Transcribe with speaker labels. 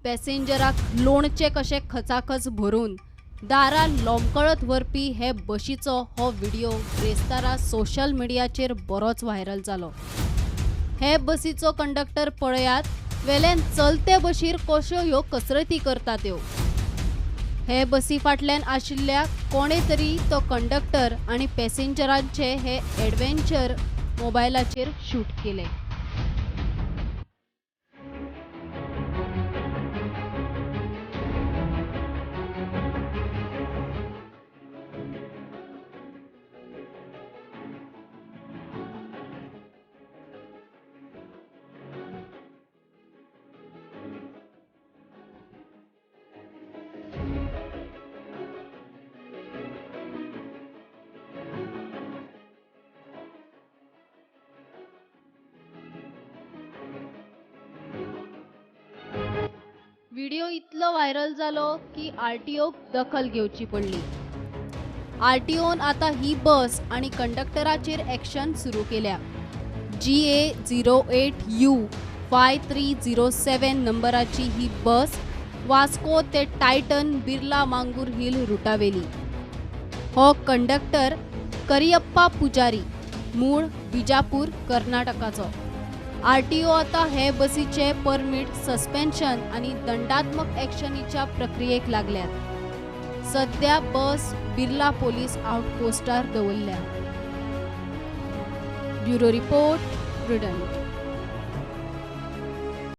Speaker 1: पॅसेंजराक लोणचे कशे खचाखच भरून दारां लोंबकळत व्हरपी हे बशीचो हो व्हिडिओ ब्रेस्तारा सोशल मिडियाचेर बरोच व्हायरल जालो. हे बसीचो कंडक्टर पळयात वेल्यान चलते बशीर कश्यो ह्यो कसरती करता त्यो. हे बसी फाटल्यान आशिल्ल्या कोणे तरी तो कंडक्टर आनी पॅसेंजरांचे हे एडवेंचर मोबायलाचेर शूट केले. व्हिडिओ इतलो व्हायरल जालो की आरटीओक दखल घेवची पडली. आरटीओन आतां ही बस आनी कंडक्टराचेर एक्शन सुरू केल्या. GA 08 U 5307 नंबराची ही बस वास्को ते टायटन बिर्ला मांगूर हिल रुटावेली. हो कंडक्टर करियप्पा पुजारी, मूळ बिजापूर कर्नाटकाचो. आरटीओ आतां हे बसीचे परमीट सस्पेन्शन आनी दंडात्मक एक्शनीच्या प्रक्रियेक लागल्यात. सध्या बस बिर्ला पोलीस आउटपोस्टार दवरल्या. Bureau report, Prudent.